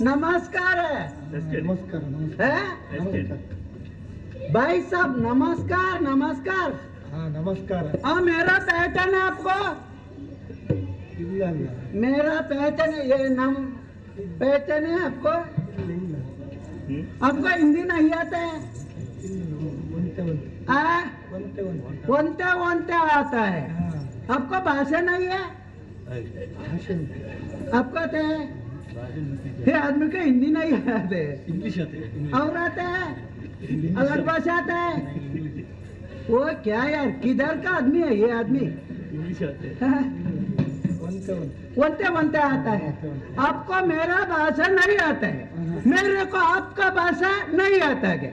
नमस्कार है। नमस्कार नमस्कार। है भाई साहब, नमस्कार नमस्कार। हाँ नमस्कार। हाँ, मेरा पहचान है आपको? ಇಲ್ಲ ಇಲ್ಲ। मेरा पहचान है, ये नाम पहचान है आपको? ಇಲ್ಲ ಇಲ್ಲ। आपको हिंदी नहीं आता है? ಒಂತೆ ಒಂತೆ। आ? ಒಂತೆ ಒಂತೆ। ಒಂತೆ ಒಂತೆ आता है। ಹಾ। आपको भाषा नहीं है? ಭಾಷೆ। आपको आते है? ये आदमी को हिंदी नहीं आते। ಇಂಗ್ಲಿಷ್ ಆತೆ। और आता है? अलग भाषा आता है? वो क्या यार, किधर का आदमी है ये आदमी? ಇಂಗ್ಲಿಷ್ ಆತೆ। हाँ? ಒಂತೆ ಒಂತೆ। ಒಂತೆ ಒಂತೆ आता है। आपको मेरा भाषा नहीं आता है, मेरे को आपका भाषा नहीं आता है।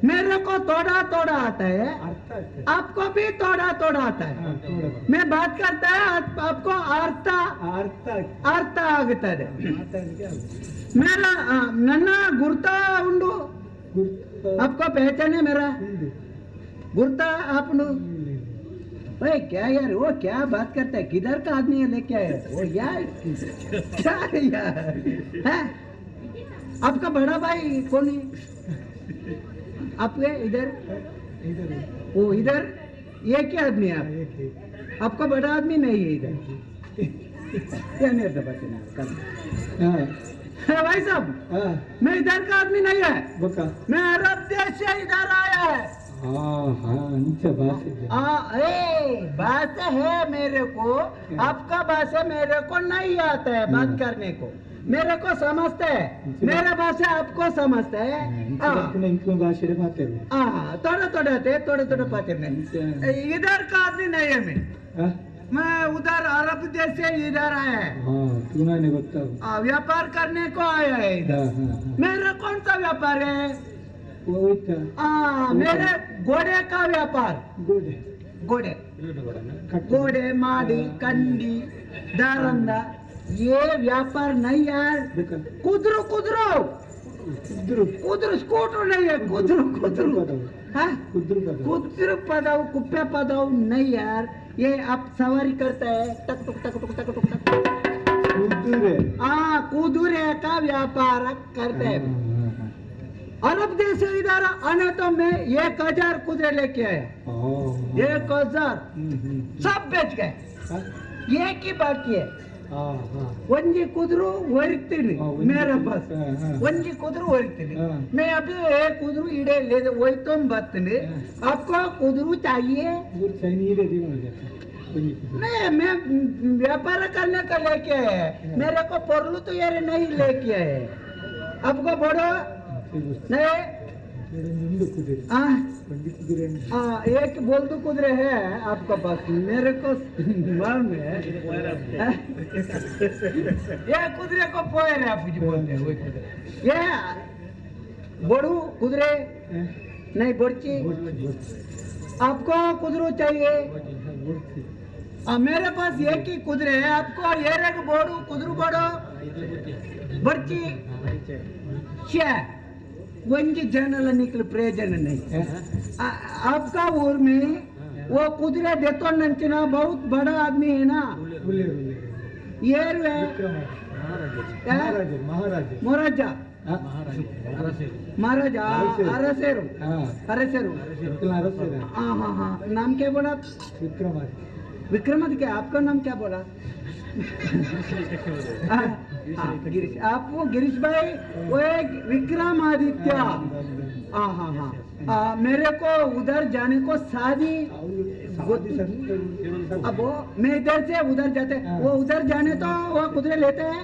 मेरे को थोड़ा थोड़ा आता है। ಅರ್ಥ ಆಗ್ತದೆ। आपको भी थोड़ा थोड़ा आता है। ಹಾ, ಥೋಡ। मैं बात करता है, आपको ಅರ್ಥ ಅರ್ಥ ಆಗ್ತದೆ। ಅರ್ಥ ಆಗುತ್ತದೆ। ಮಾತಾಡ್ಲಿಕ್ಕೆ ಆಗುತ್ತೆ। मेरा ನನ್ನ ಗುರ್ತ ಉಂಡು? ಗುರ್ತ। आपको पहचान है मेरा? ಉಂಡು। ಗುರ್ತ आपनु? ಇಲ್ಲ ಇಲ್ಲ। भाई, क्या यार, वो क्या बात करता है? किधर का आदमी है लेके आया वो यार? क्या है यार, है आपका बड़ा भाई कौन है आपके इधर? इधर। वो इधर ये क्या आदमी है आप? एक एक। आपका बड़ा आदमी नहीं है इधर? क्या नहीं दबाते ना। हाँ। है भाई साहब। हाँ। मैं इधर का आदमी नहीं है। ಬೊಕ್ಕ? मैं अरब देश से इधर आया है। ಹಾ ಹಾ, ಅಂಚ ಭಾಷೆ। आ, ए भाषा है मेरे को, आपका भाषा मेरे को नहीं आता है बात करने को। मेरे को समझते है, मेरा भाषा आपको समझते है। हाँ। ಇಂಕ್ಲ ಭಾಷೆ ಮಾತಾಡುವ। हाँ, थोड़ा थोड़ा आते हैं, थोड़े थोड़े पाते में। इधर का आदमी नहीं है मैं। ಹಾ। मैं उधर अरब देश से इधर आया है। ಹಾ, ತೂನಾನೆ ಗೊತ್ತಾಗ। व्यापार करने को आया है इधर। ಹಾ ಹಾ ಹಾ। मेरा कौन सा व्यापार है? ಹೋಯ್ತಾ। मेरे घोड़े का व्यापार। ಗೋಡೆ। घोड़े। ಕಟ್ಟು। घोड़े, माड़ी, कंडी, दारंदा, ये व्यापार नहीं यार। ಬೇಕಾ? कुदरू कुदरू। ಕುದ್ರು। कुदरू, स्कूटर नहीं है, कुदरू कुदरू। ಪದವು। हाँ। ಕುದ್ರು ಪದವು। कुदरू पदाव, कुप्पे पदाव नहीं यार, ये आप सवारी करता है, टक टुक टक टुक टक टुक टक। ಕುದುರೆ। हाँ, कुदूरे का व्यापार करते हैं। अरब देश से इधर आने तो मैं 1000 कुदरे लेके आया। 1000। ಹ್ಮ್ ಹ್ಮ್ सब बेच गए। ಹಾ? एक ही बाकी है। ಹಾ ಹಾ। ಒಂಜಿ ಕುದುರು ಒರಿತೀನಿ। हाँ, ಒಂಜಿ मेरे ಕುದುರು, पास हाँ, हाँ। ಒಂಜಿ ಕುದುರು ಒರಿತೀನಿ। हाँ। मैं अभी एक कुदरू इडे ले वही बत्तने। हाँ। आपको कुदरू चाहिए? ಊರು ಚೈನೀರೆ ಜೀವನ ಒಂಜಿ ಕುದುರೆ। नहीं, मैं व्यापार करने का लेके आया है। मेरे को पोरलू तो यार नहीं लेके आए। आपको बोलो। नहीं। ಉಂಡು ಕುದುರೆ। हाँ। ಒಂಜಿ ಕುದುರೆ ಉಂಟು। हाँ, एक बोल दो, कुदरे है आपका पास? मेरे को मालूम है। ये कुदरे को पोयर है, आप जी बोलते हैं वही कुदरे। ये बड़ू कुदरे? नहीं, बड़ची? आपको कुदरू चाहिए? मेरे पास एक ही कुदरे है। आपको ये रेक बोड़ू कुदरू बोड़ो बड़ची क्या ಒಂಜಿ ಜನಲ ನಿಕ್ಲು प्रयोजन नहीं। आपका ऊर में वो कुदरे देतो बहुत बड़ा आदमी है ना? ये ಮಹಾರಾಜ ಮಹಾರಾಜ। महाराजा। महाराजा अरसेरू। अरसेरू। हाँ हाँ हाँ, नाम क्या बोला? विक्रमादित्य। विक्रमादित्य। आपका नाम क्या बोला? हाँ, हाँ, गिरीश। आप वो गिरीश भाई, वो एक विक्रमादित्य। हाँ हाँ हाँ, मेरे को उधर जाने को शादी। अब वो मैं इधर से उधर जाते, वो उधर जाने तो वो कुदरे लेते हैं।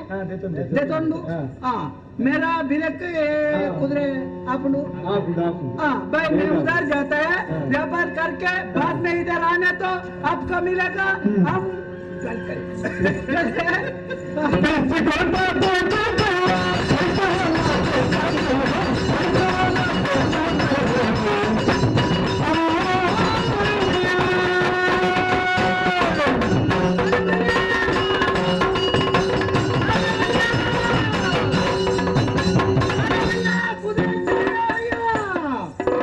देतोंडु। हाँ, मेरा बिलक कुदरे आप। हाँ भाई, मैं उधर जाता है व्यापार करके, बाद में इधर आने तो आपको मिलेगा। हम चल करें।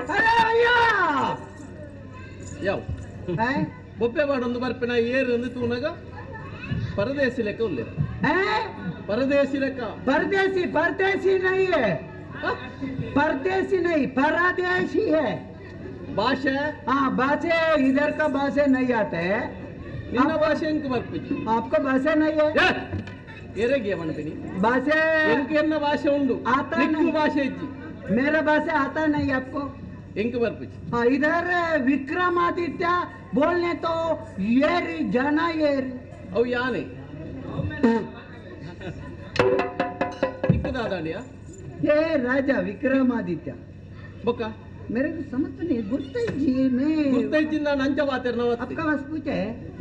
अरे भैया। ಯಾವ हैं? ಬೊಬ್ಬೆ ಬಾಡೊಂದು ಬರ್ಪಿನ ಏರು ತೂನಗ ಪರದೇಶಿಲೆಕ್ಕ ಉಲ್ಲೆ। हैं? ಪರದೇಶಿ ಲೆಕ್ಕ. परदेसी परदेसी नहीं है, परदेसी नहीं, परदेशी है. ಭಾಷೆ. हाँ, भाषे इधर का भाषा नहीं आता है. ನಿನ್ನ ಭಾಷೆ ಎಂಕ್ ಬರ್ಪಿಜಿ. आपको भाषा नहीं है. ಎರೆಗೆ ಮಣಪಿನಿ. भाषा ಎಂಕ್ ಎನ್ನ ಭಾಷೆ ಉಂಡು. ಆತ ನಿಕ್ಕು ಭಾಷೆ ಇಜ್ಜಿ. मेरा भाषा आता नहीं आपको. ಎಂಕ್ ಬರ್ಪಿಜಿ. हाँ, इधर विक्रमादित्य बोलने तो ये जाना ये. ಅವು ಯಾನೆ ನಿಕ್ಕದಾದಾಂಡಿಯ. ये राजा विक्रमादित्य. ಬೊಕ್ಕ. मेरे को समझ तो नहीं गुर्त जी मैं. ಗುರ್ತೈಚಿಂದ ನಂಚ ವಾತೆರ್ನ. आपका बस पूछे.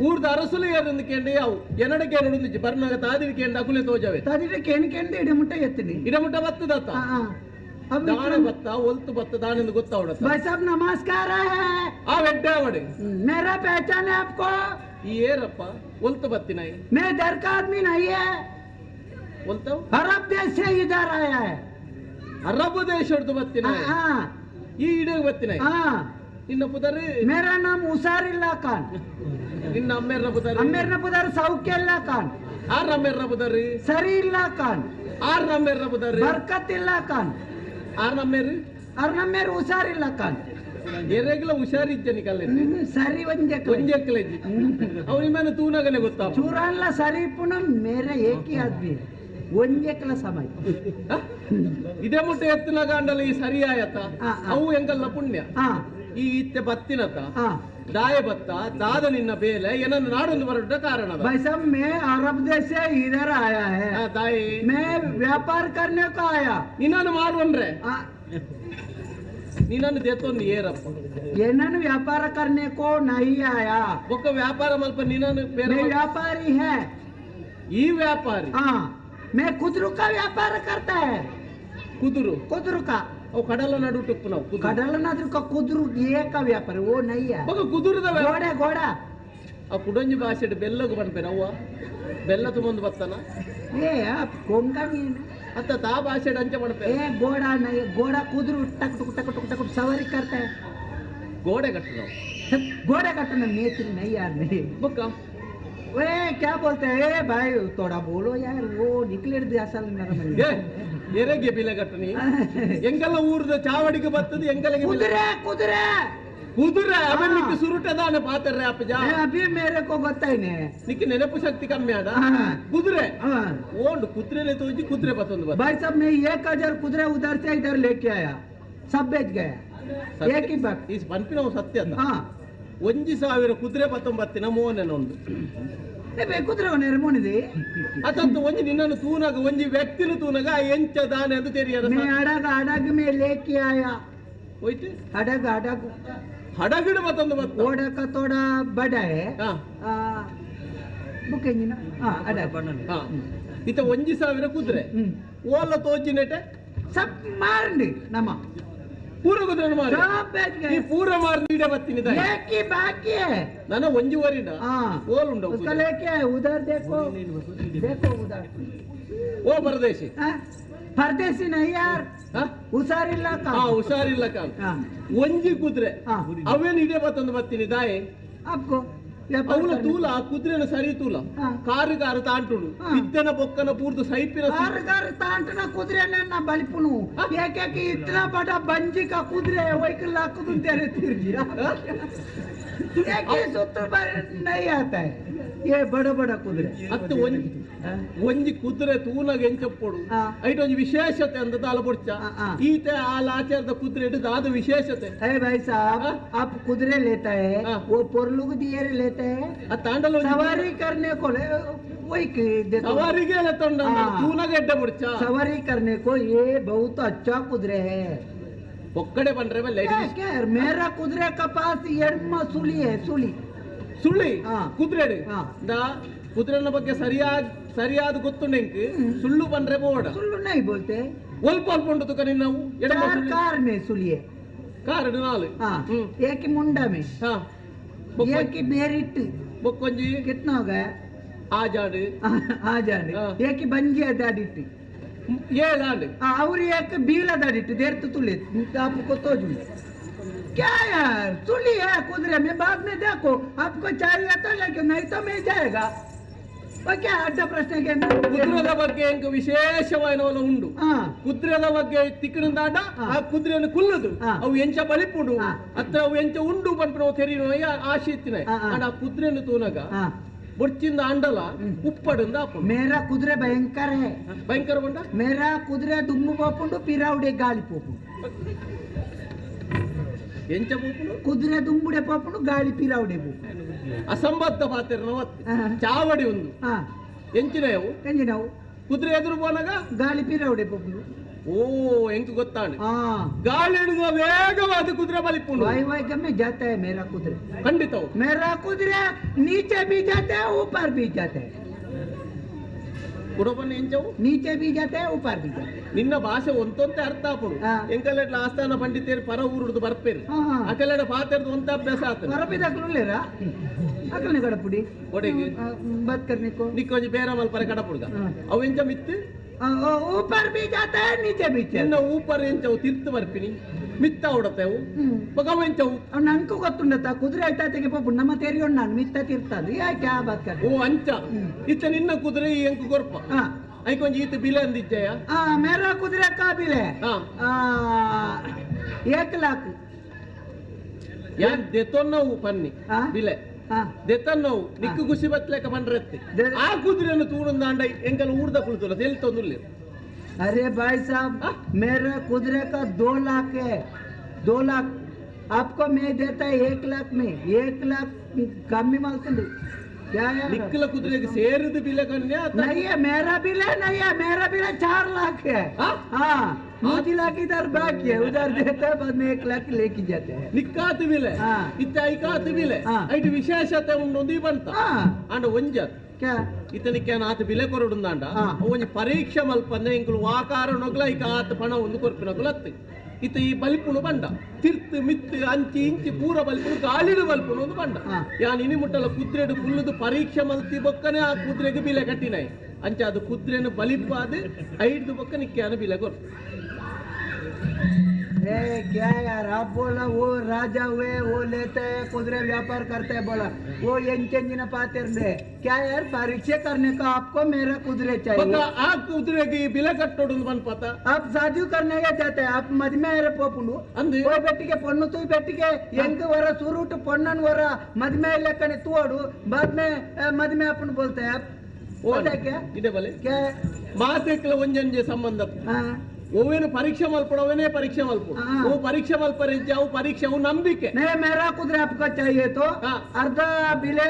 ಊರ್ದ ಅರಸುಲು ಏರಂದು ಕೇಂದ್ರ ಯಾವು ಎನಡ ಕೇಂದ್ರ ಬರ್ನಾಗ ತಾದಿವಿ ಕೇಂದ್ರ ಅಕುಲೆ ತೋಜವೆ. ತದಿವೆ ಕೇನ್ ಕೇಂದ್ರ ಇಡಮುಟ್ಟ ಎತ್ತಿನಿ. ಇಡಮುಟ್ಟ ಬತ್ತದತ್ತ. हाँ हाँ, अब ದಾಣ विक्रम ಬತ್ತ ಒಲ್ತು ಬತ್ತ ದಾನೆಂದು ಗೊತ್ತಾವಡತ್ತ. भाई साहब नमस्कार है. ಆ ವೆಡ್ಡೆ ಅವಡೆ. मेरा पहचान है आपको? ಈ ಏರಪ್ಪ ಒಲ್ತು ಬತ್ತಿನಾಯಿ. मैं इधर का आदमी नहीं है. ಒಲ್ತವ್. अरब देश से इधर आया है. ಅರಬ್ ದೇಶ ಹೊಡ್ದು ಬತ್ತಿನಾಯಿ. हाँ हाँ. ಈ ಇಡೀ ಬತ್ತಿನಾಯಿ. हाँ. ನಿನ್ನ ಪುದರ್? मेरा नाम उसारिल्ला खान. ನಿನ್ನ ಅಮ್ಮೆರ್ನ ಪುದರ್? अमेर पुदर सौख्यल्ला खान. ಆರ್ ಅಮ್ಮೆರ್ನ ಪುದರ್? सरील्ला खान. ಆರ್ ಅಮ್ಮೆರ್ನ ಪುದರ್? बरकतिल्ला खान. ಆರ್ ನಮ್ಮೆರ್? और नम्मेर उसारिल्ला खान. ಎರೆಗ್ಲ ಹುಷಾರಿಜ್ಜನಿ ಕಲ್ಲೆ. सरी वंजे. ಒಂಜಿ ಎಕ್ಕಲೆಜ್ಜಿ ಅವು ನಿಮ್ಮನ್ನು ತೂನಗನೆ ಗೊತ್ತಾ. चूरानला सरी पुनः मेरा एक ही आदमी है ಒಂಜೆಕ್ಲ ಸಮಯ. ಇದೇ ಮುಟ್ಟೆ ಎತ್ತಿನ ಗಾಂಡಲ ಈ ಸರಿ ಆಯತ. ಆ, ಆ. ಅವು ಎಂಕಲ್ಲ ಪುಣ್ಯ. ಹಾ. ಈ ಇತ್ತೆ ಬತ್ತಿನತ. ಹಾ. ದಾಯ ಬತ್ತ ದಾದ ನಿನ್ನ ಬೇಲೆ ಏನನ್ನು ನಾಡೊಂದು ಬರಡ ಕಾರಣ. भाई साहब, मैं अरब देश से इधर आया है. ದಾಯಿ. मैं व्यापार करने को आया. ನಿನ್ನನ್ನು ಮಾಡುವನ್ರೆ. आ, ನಿನ್ನನ್ನು ದೇತೊಂದು ಏರಪ್ಪ. ಏನನ್ನು ವ್ಯಾಪಾರ करने को नहीं आया. ಒಕ್ಕ ವ್ಯಾಪಾರ ಮಲ್ಪ ನಿನ್ನನ್ನು ಬೇರೆ मैं व्यापारी है. ಈ ವ್ಯಾಪಾರಿ. हाँ, मैं कुदरू का व्यापार करता है. ಕುದುರು. कुदरू का. ಅವು ಕಡಲ ನಡು ಟುಪ್ಪು ನಾವು ಕುದುರು. कടल नदर का कुदरू ये का व्यापार वो नहीं है. ಬೊಕ ಕುದುರದ ವ್ಯಾಪಾರ. घोड़े घोड़ा. ಆ ಕುಡಂಜಿ ಭಾಷೆ ಬೆಲ್ಲಗು ಪನ್ಪೇನ ಅವ್ವ ಬೆಲ್ಲ ತುಂಬೊಂದು ಬತ್ತನ. ये आप कोंकणी है ना? ಅತ್ತ ತಾ ಭಾಷೆ ಅಂಚ ಪನ್ಪೇನ. ए घोड़ा नहीं, घोड़ा कुदरू टक टुक टक टुक टक सवारी करता है. ಗೋಡೆ ಕಟ್ಟು ನಾವು. घोड़े कटना नेत्र नहीं यार नहीं. ಬೊಕ್ಕ. वे क्या बोलते हैं, ए भाई थोड़ा बोलो यार, वो निकले असल मेरा ಏ ಎರೆಗೆ ಬಿಲೆ ಕಟ್ಟನಿ ಎಂಗೆಲ್ಲ ಊರ್ದ ಚಾವಡಿಗೆ ಬತ್ತದ ಎಂಗಲಿಗೆ ಬಿಲೆ. कुदरे कुदरे. ಕುದುರೆ ಅವನಿಗೆ ಸುರುಟದಾನ ಪಾತರ್ರೆ ಅಪ್ಪಜ. ए, अभी मेरे को ಗೊತ್ತಾ नहीं. ನಿಕ್ಕೆ ನೆನಪು ಶಕ್ತಿ ಕಮ್ಮಿ ಆದ. हाँ. ಕುದುರೆ. हाँ. ಓಂಡು ಕುದುರೆಲೆ ತೋಜಿ ಕುದುರೆ ಬತ್ತೊಂದು ಬತ್ತ. भाई साहब, मैं 1000 कुदरे उधर से इधर लेके आया, सब बेच गया एक ही बात. ಈ ಪನ್ಪಿನವು ಸತ್ಯ ಅಂತ. हाँ. 1000 ಕುದುರೆ ಬತ್ತೊಂಬತ್ತಿನ ಮೋನೆನ ಒಂದು. ए बे कुदरे ನಿರ್ಮೋನಿದೆ. ಅತಂತು ಒಂಜಿ ನಿನ್ನನ್ನು ತೂನಗ ಒಂಜಿ ವ್ಯಕ್ತಿನ ತೂನಗ ಆ ಎಂಚ ದಾನೆ ಅಂತ ತೆರಿಯರ. मैं अडग अडग में लेके आया. ಹೋಯ್ತು. अडग अडग. ಹಡಗಿಡು ಮತ್ತೊಂದು ಬತ್ತ. ओड़ा का थोड़ा बड़ा है. ಹಾ. बुक इंजन हाँ अडग. ಹಾ ಇತ 1000 ಕುದುರೆ. हम्म. ಓಲ್ಲ ತೋಜಿನೆಟೆ. सब मारंడి ನಮ್ಮ. ಪೂರ ಕುದುರೆ ಮಾರಿ. सब बेच ಈ गए. ಪೂರ ಮಾರಿ ನೀಡೆ ಬತ್ತೀನಿ ದಾಯಿ. एक ही बाकी है. ನನ್ನ ಒಂಜಿ ವರಿಡ. हाँ. ಓಲ್ ಉಂಡು. उसका लेके आए, उधर देखो देखो उधर. ಓ ಪರದೇಶಿ. हाँ? परदेसी नहीं यार. ಹಾ? ಹುಷಾರಿಲ್ಲ. ಹಾ ಹುಷಾರಿಲ್ಲ ಕಾಲ್. हाँ. ಒಂಜಿ ಕುದುರೆ. हाँ. ಅವೇನು ಇದೇ ಬತ್ತೊಂದು ಬತ್ತೀನಿ ದಾಯಿ. आपको व्यापार ಅವನ करने- ತೂಲ ಆ ಕುದುರೆನ ಸರಿ ತೂಲ. ಹಾ. ಕಾರು ಕಾರು ತಾಂಟುಡು. ಹಾ. ಬಿದ್ದನ ಬೊಕ್ಕನ ಪೂರ್ತು ಸೈಪಿನ. कार कार तांटना कुदरे ने ना बलिपुनु एक एक इतना बड़ा बंजी का कुदरे है वही के लाख तुम तेरे तीर गिरा एक ही सूत्र पर नहीं आता है ये बड़ा बड़ा कुदरे. ಅತ್ತು ಒಂಜಿ ಒಂಜಿ ಕುದುರೆ ತೂನಗ ಎಂಚಪ್ಪೊಡು. ಹಾ. ಐಟ್ ಒಂಜಿ ವಿಶೇಷತೆ ಅಂತ ದಾಲ ಬೊಡ್ಚ. ಹಾ, ಹಾ. ಈತೆ ಆ ಲಾಚಾರದ ಕುದುರೆ ಇಟ್ಟು ದಾದ ವಿಶೇಷತೆ. अरे भाई साहब, हाँ? आप कुदरे लेता है, हाँ। वो पोरलुग दिए लेते हैं. ಆ ತಾಂಡಲ ಒಂಜಿ सवारी करने को ले वही देखो. ಸವಾರಿಗೆ ತೊಂಡ. ಹಾ. ತೂನಗ ಎಡ್ಡೆ ಬೊಡ್ಚ. सवारी करने को ये बहुत अच्छा कुदरे है. ಒಕ್ಕಡೆ ಬಂದ್ರೆ ಬಲ್ಲೆ. क्या क्या यार, मेरा कुदरे का पास एडमा सुली है, सुली. ಸುಳ್ಳಿ. ಹಾ. ಕುದುರೆ ಹಾ. ದಾ ಕುದುರೆನ ಬಗ್ಗೆ ಸರಿಯಾದ ಸರಿಯಾದ ಗೊತ್ತುಂಡು ಎಂಕ್ ಸುಳ್ಳು ಬಂದ್ರೆ ಬೋಡ. सुल्लू नहीं बोलते. ಒಲ್ಪ ಒಲ್ಪ ಉಂಟು ತುಕ ನಿನ್ನವು ಎಡಮ चार ಸುಳ್ಳಿ. कार में सुली है. ಕಾರಡು ನಾಲು. हाँ. हम्म। एक ही मुंडा में, ಹಾ एक ही मेरिट. ಬೊಕ್ಕೊಂಜಿ. कितना हो गया? ಆ ಜಾಡು. आ जाने. हाँ। एक ही बंजी दाडिट. ಏಳಾಂಡು. हाँ, और एक बीला दाडिट देर तो तुले आपको तो जुले क्या यार, सुली है कुदरे में. बाद में देखो, आपको चाहिए तो लेके, नहीं तो मिल जाएगा. ಓಕೆ ಅಡ್ಡ ಪ್ರಶ್ನೆಗೆ ಕುದುರೆದ ಬಗ್ಗೆ ಎಂಕ ವಿಶೇಷವಾದ ಉಂಡು. ಕುದುರೆದ ಬಗ್ಗೆ ತಿಕ್ಕಣದಾಡ ಆ ಕುದುರೆಯನ್ನು ಕುಲ್ಲದು ಅವು ಎಂಚ ಬಲಿಪುಂಡು ಅತ್ತ ಅವು ಎಂಚ ಉಂಡು ಪನ್ಪುನ ತೆರಿನ ಆಶೆ ಇತ್ತಿನ. ಆಂಡ ಆ ಕುದುರೆಯನ್ನು ತೂನಗ ಬೊಡ್ಚಿಂದ ಅಂಡಲ ಉಪ್ಪಡಿಂದ ಆಪುಂಡು. ಮೇರಾ ಕುದುರೆ ಭಯಂಕರ ಹೇ. ಭಯಂಕರ ಬಂಡ ಮೇರಾ ಕುದುರೆ ದುಮ್ಮು ಪೋಪುಂಡು ಪಿರಾವುಡೆ ಗಾಳಿ ಪೋಪುಂಡು. ಎಂಚ ಪೋಪುಂಡು? ಕುದುರೆ ದುಂಬುಡೆ ಪೋಪುಂಡು ಗಾಳಿ ಪಿರಾವುಡೆ ಪೋಪುಂಡು. ಅಸಂಬದ್ಧ ಪಾತೆರ್ನ ಚಾವಡಿ ಒಂದು ಎಂಚಿನವು ಎಂಜಿನವು ಕುದುರೆ ಎದುರು ಪೋನಾಗ ಗಾಳಿ ಪಿರಾವುಡೆ ಪೋಪುಂಡು. ಓ ಎಂಕ್ ಗೊತ್ತಾಂಡು ಗಾಳಿ ಹಿಡಿದ ವೇಗವಾದ ಕುದುರೆ ಬಲಿಪುಂಡು. वाई वाई गमे जाता है मेरा कुदरे. ಖಂಡಿತ मेरा कुदरे नीचे भी जाता है ऊपर भी जाता है. ಕುಡಬನ್ನ ಎಂಚವು नीचे भी जाता है ऊपर भी जाता है. ನಿನ್ನ ಭಾಷೆ ಒಂತೊಂತೆ ಅರ್ಥ ಆಪುಂಡು. ಎಂಕಲೆಡ್ಲ ಆಸ್ಥಾನ ಪಂಡಿತೇರು ಪರ ಊರುಡ್ದು ಬರ್ಪೇರು ಅಕಲೆಡ ಪಾತೆರ್ದು ಒಂತ ಅಭ್ಯಾಸ ಆತ. ಪರಪಿದಾಕ್ಲು ಅಕಲ್ನೆ ಕಡಪುಡಿ ಒಡೆಗೆ बात करने को ನಿಕ್ಕೊಂಜಿ ಬೇರೆ ಮಲ್ಪರೆ ಕಡಪುಡ್ಗ ಅವು ಎಂಚ ಮಿತ್ತು ऊपर भी जाता है नीचे भी जाता है. ನಿನ್ನ ಊಪರ್ ಎಂಚವು ತಿರ್ತು ಬರ್ಪಿನಿ ಮಿತ್ತ ಅವಡತೆವು ಬಗವ ಎಂಚವು ನಂಕು ಗೊತ್ತುಂಡತ ಕುದುರೆ ಐತಾತೆಗೆ ಪೋಪು ನಮ್ಮ ತೆರಿಯೋಣ ನಾನು ಮಿತ್ತ ತಿರ್ತದು ಯಾಕೆ ಆ ಬಾತ್ ಕರ್. ಓ ಅಂಚ ಇತ್ತ ನಿನ್ನ ಕುದುರೆ ಈ ಎಂಕು ಕೊರ್ಪ ಐಕೊಂಜಿ ಈತ ಬಿಲೆ ಅಂದಿಜ್ಜಯ. ಮೇರಾ ಕುದುರೆ ಕಾ ಬಿಲೆ 1 ಲಾಖ್. ಯಾನ್ ದೆತೊನ್ನವು ಪನ್ನಿ ಬಿಲೆ ದೆತನ್ನವು ನಿಕ್ಕು ಗುಸಿ ಬತ್ಲೆಕ ಪಂಡ್ರೆತ್ತಿ ಆ ಕುದುರೆಯನ್ನು ತೂಣುಂದಾಂಡ ಎಂಕಲ್ ಊರ್ದ ಕುಳಿತುಲ್ಲ ತೆಲ್ತೊಂದುಲ್ಲೆ. अरे भाई साहब मेरा कुदरे का 2 लाख है 2 लाख आपको मैं देता है 1 लाख में 1 लाख कम ही मालते क्या है? निकल कुदरे के सेरद बिल कन्या नहीं है मेरा बिल है नहीं है मेरा बिल है 4 लाख है. हाँ 5 लाख इधर बाकी है उधर देते हैं बाद में 1 लाख लेके जाते हैं. निक्कात बिल है इत्ते ಐಕಾತ್ ಬಿಲ್ ಐಟ್ ವಿಶೇಷತೆ ಉಂಡು ಬಂತ ಅಂಡ ಒಂಜ क्या ಇತನಿಕ್ಕೆ ಆತ ಬಿಲೆ ಕೊರಡುಂದಾಂಡ ಒಂಜಿ ಪರೀಕ್ಷೆ ಮಲ್ಪಂದ್ರೆ ಇಂಕುಲು ವಾಕಾರ ನೊಗ್ಲ ಐಕ ಆತ ಪಣ ಒಂದು ಕೊರ್ಪಿನಕುಲು ಅತ್ತು ಇತ್ತ ಈ ಬಲಿಪುಣು ಬಂಡ ತಿರ್ತು ಮಿತ್ತು ಅಂಚಿ ಇಂಚಿ ಪೂರ ಬಲಿಪುಣು ಗಾಳಿಡು ಬಲ್ಪುಣು ಒಂದು ಬಂಡ ಯಾನ್ ಇನಿ ಮುಟ್ಟಲ ಕುದ್ರೆಡು ಕುಲ್ಲುದು ಪರೀಕ್ಷೆ ಮಲ್ತಿ ಬೊಕ್ಕನೆ ಆ ಕುದ್ರೆಗೆ ಬಿಲೆ ಕಟ್ಟಿನಾಯ್ ಅಂಚೆ ಅದು ಕುದ್ರೆನು ಬಲಿಪಾದ ಐದು ಬೊಕ್ಕ ನಿಕ್ಕಾನ ಬಿಲೆ ಕೊರ್ಪು. ए क्या यार आप बोला वो राजा हुए वो लेते हैं कुदरे व्यापार करते हैं बोला वो एंचेंजिन पाते रहे क्या यार परीक्षा करने का आपको मेरा कुदरे चाहिए. आ कुदरे की बिले कट्टोಡು पता आप साधु करने के जाते हैं आप मदमे पोपुंಡು ಓ ಬೆಟ್ಟಿಗೆ ಪೊಣ್ಣು ತೂ ಬೆಟ್ಟಿಗೆ ಎಂಕ್ ವರ ಸುರುಟು ಪೊಣ್ಣನ್ ವರ ಮದ್ಮೆ ಲೆಕ್ಕನೆ ತೂಡು बाद में मदमे अपन बोलते हैं आप क्या ಇದೆ ಬಲೆ ಮಾತೆಕ್ಲ ಒಂಜಂಜೆ ಸಂಬಂಧ ಓವೇನು ಪರೀಕ್ಷೆ ಮಲ್ಪಡು ಅವೇನೇ ಪರೀಕ್ಷೆ ಮಲ್ಪಡು ಓ ಪರೀಕ್ಷೆ ಮಲ್ಪರೆ ಅವು ಪರೀಕ್ಷೆ ಅವು ನಂಬಿಕೆ. नहीं मेरा कुदरे आपको चाहिए तो अर्धा बिले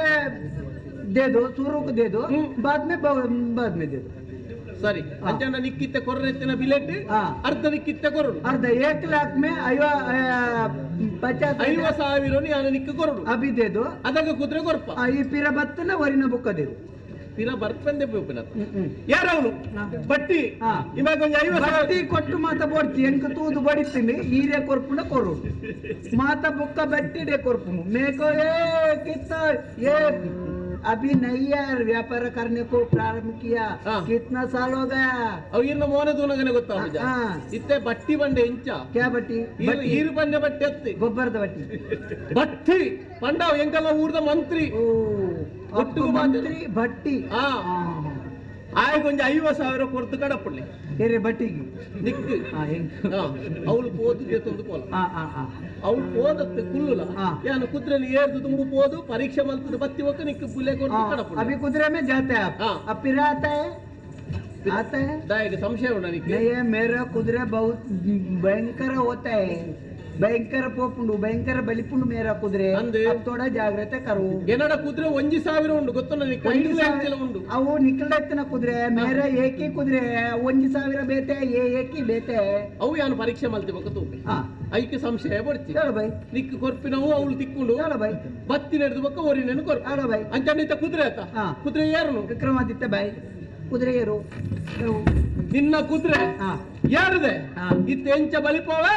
दे दो सुरू को दे दो बाद में दे दो. ಸರಿ ಅಂಚಂಡ ನಿಕ್ಕಿತ್ತೆ ಕೊರ್ರೆತ್ತಿನ ಬಿಲೆಟ್ ಅರ್ಧ ನಿಕ್ಕಿತ್ತೆ ಕೊರಡು अर्ध 1 लाख में 50 50,000 ಯಾನ ನಿಕ್ಕ ಕೊರಡು अभी दे दो ಅದಕ್ಕೆ ಕುದುರೆ ಕೊರ್ಪ ಈ ಪಿರ ಬತ್ತನ ವರಿನ ಬುಕ್ಕ they ದೋ ಪಿರ ಬರ್ಪಂದೆ ಪೋಪಿನ ಯಾರವನು ಬಟ್ಟಿ ಇವಾಗ ಒಂಜಿ 50 ಬಟ್ಟಿ ಕೊಟ್ಟು ಮಾತ ಬೋಡ್ತಿ ಎಂಕ ತೂದು ಬಡಿತೀನಿ ಹೀರೆ ಕೊರ್ಪುಂಡ ಕೊರು ಮಾತ ಬುಕ್ಕ ಬಟ್ಟಿಡೆ ಕೊರ್ಪುನು ಮೇಕೋ ಏ ಕಿತ್ತ ಏ अभी नहीं यार व्यापार करने को प्रारंभ किया कितना साल हो गया. ಅವು ಇನ್ನು ಮೋನ ದೂನಗನೆ ಗೊತ್ತಾಗ ಇತ್ತೆ ಬಟ್ಟಿ ಬಂಡೆ ಎಂಚ ಕ್ಯಾ ಬಟ್ಟಿ ಈರು ಬಂಡೆ ಬಟ್ಟಿ ಅತ್ತಿ ಗೊಬ್ಬರದ ಬಟ್ಟಿ ಬಟ್ಟಿ ಪಂಡ ಎಂಕಲ್ಲ ಊರ್ದ ಮಂತ್ರಿ ಒಟ್ಟು ಮಂತ್ರಿ ಬಟ್ಟಿ ಆಯ್ತು ಒಂಜಿ 50,000 ಕೊರ್ತು ಕಡಪುಳ್ಳಿ ಏರೆ ಬಟ್ಟಿಗೆ ನಿಕ್ಕು ಅವಳು ಪೋದು ಜೊತೊಂದು ಪೋಲ ಅವಳು ಪೋದತ್ತು ಕುಲ್ಲುಲ ಯಾನು ಕುದುರೆಲಿ ಏರ್ದು ತುಂಬು ಪೋದು ಪರೀಕ್ಷೆ ಮಲ್ತದ ಬತ್ತಿ ಒಕ್ಕ ನಿಕ್ಕು ಪುಲೆ ಕೊರ್ತು ಕಡಪುಳ್ಳಿ. अभी कुदरे में जाते हैं आप अब फिर आता है आता है दाएगा संशय होना नहीं नहीं है मेरा कुदरे बहुत भयंकर होता है ಭಯಂಕರ ಪೋಪುಂಡು ಭಯಂಕರ ಬಲಿಪುಂಡು ಮೇರ ಕುದುರೆ अब थोड़ा ಜಾಗ್ರತೆ ಕರು. ಏನಡ ಕುದುರೆ 1,000 ಉಂಡು ಗೊತ್ತು ನನಗೆ 5,000 ಉಂಡು ಅವು ನಿಕ್ಕಲೆತ್ತನ ಕುದುರೆ ಮೇರ ಏಕಿ ಕುದುರೆ 1,000 ಬೇತೆ ಏ ಏಕಿ ಬೇತೆ ಅವು ಯಾನು ಪರೀಕ್ಷೆ ಮಲ್ತಿ ಬೊಕ್ಕ ತೂಪಿ ಐಕೆ ಸಂಶಯ ಬಡ್ತಿ ಬೈ ನಿಕ್ಕು ಕೊರ್ಪಿನವು ಅವಳು ತಿಕ್ಕೊಂಡು ಬೈ ಬತ್ತಿ ನಡೆದು ಬೊಕ್ಕ ಒರಿನೇನು ಕೊರ್ಪ ಬೈ ಅಂಚಂಡಿತ ಕುದುರೆ ಆತ ಕುದುರೆ ಯಾರು ವಿಕ್ರಮಾದಿತ್ಯ ಬಾಯ್ ಕುದುರೆ ಏರು ನಿನ್ನ ಕುದುರೆ ಯಾರದೆ ಇತ್ತ ಎಂಚ ಬಲಿಪೋವೆ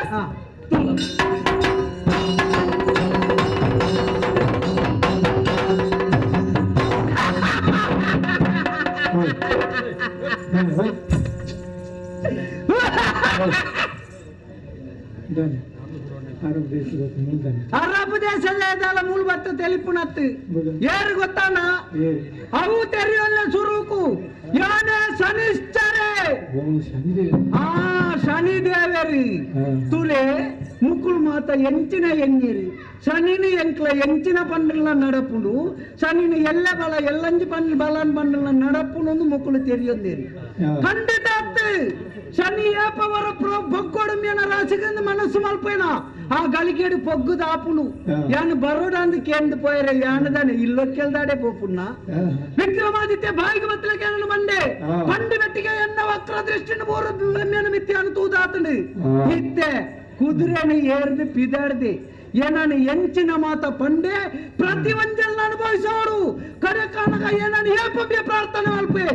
ಅರಬ್ ದೇಶದ ಅರಬ್ ದೇಶದ ಮೂಲ ಬರ್ತದೆ. ತೆಲಿಪುನತ್ತು. ಬುಗ. ಏರು ಗೊತ್ತಾನ? ಏರು? ಅವು ತೆರಿಯಲ್ಲ ಸುರುಕು ಯಾನೆ ಶನಿಶ್ಚರೆ. ಓ ಶನಿದೇವ. ಆ ಶನಿದೇವರಿ. ತುಲೆ ಮುಕುಳು ಮಾತ ಎಂಚಿನ ಎಂಜಿರಿ ಶನಿನಿ ಎಂಕ್ಲ ಎಂಚಿನ ಪಂಡಲ ನಡಪುಂಡು, ಶನಿನಿ ಎಲ್ಲ ಬಲ ಎಲ್ಲಂಜಿ ಪಂಡ ಬಲನ್ ಪಂಡಲ ನಡಪುಂಡು ಮುಕುಳು ತೆರಿಯೊಂದೇರಿ. ಖಂಡಿತ ಅತ್ತು. ಶನಿ ಏಪವರ ಬೊಕ್ಕೊಡುಮ್ಯನ ರಾಶಿಗಂದು ಮನಸ್ಸು ಮಲ್ಪೇನ ಆ ಗಳಿಗೆಡು ಪೊಗ್ಗು ದಾಪುನು. ಯಾನು ಬರೋಡಂದು ಕೇಂದು ಪೋಯರೆ ಯಾನದಾನೆ ಇಲ್ಲೊಕ್ಕೆಲ್ದಾಡೆ ಪೋಪುಣ್ಣ. ವಿಕ್ರಮಾದಿತ್ಯ ಬಾಯಿಗೆ ಬತ್ತಲಕ್ಕೆ ಬಂಡೆ. ಪಂಡು ಬೆಟ್ಟಿಗೆ ಎನ್ನ ವಕ್ರ ದೃಷ್ಟಿನ ಬೋರು ಬೆಮ್ಮೆನ ಮಿತ್ಯಾನು ತೂದಾತಂಡು. ಇತ್ತೆ ಕುದುರೆನ ಏರ್ದು ಪಿದಾಡ್ದೆ ಏನನು ಎಂಚಿನ ಮಾತ ಪಂಡೆ ಪ್ರತಿ ಒಂಜಲ್ ಅನುಭವಿಸೋರು ಕಡೆ ಕಾಣಗ ಏನನು ಏಪಬ್ಯ ಪ್ರಾರ್ಥನೆ ಮಲ್ಪೆ.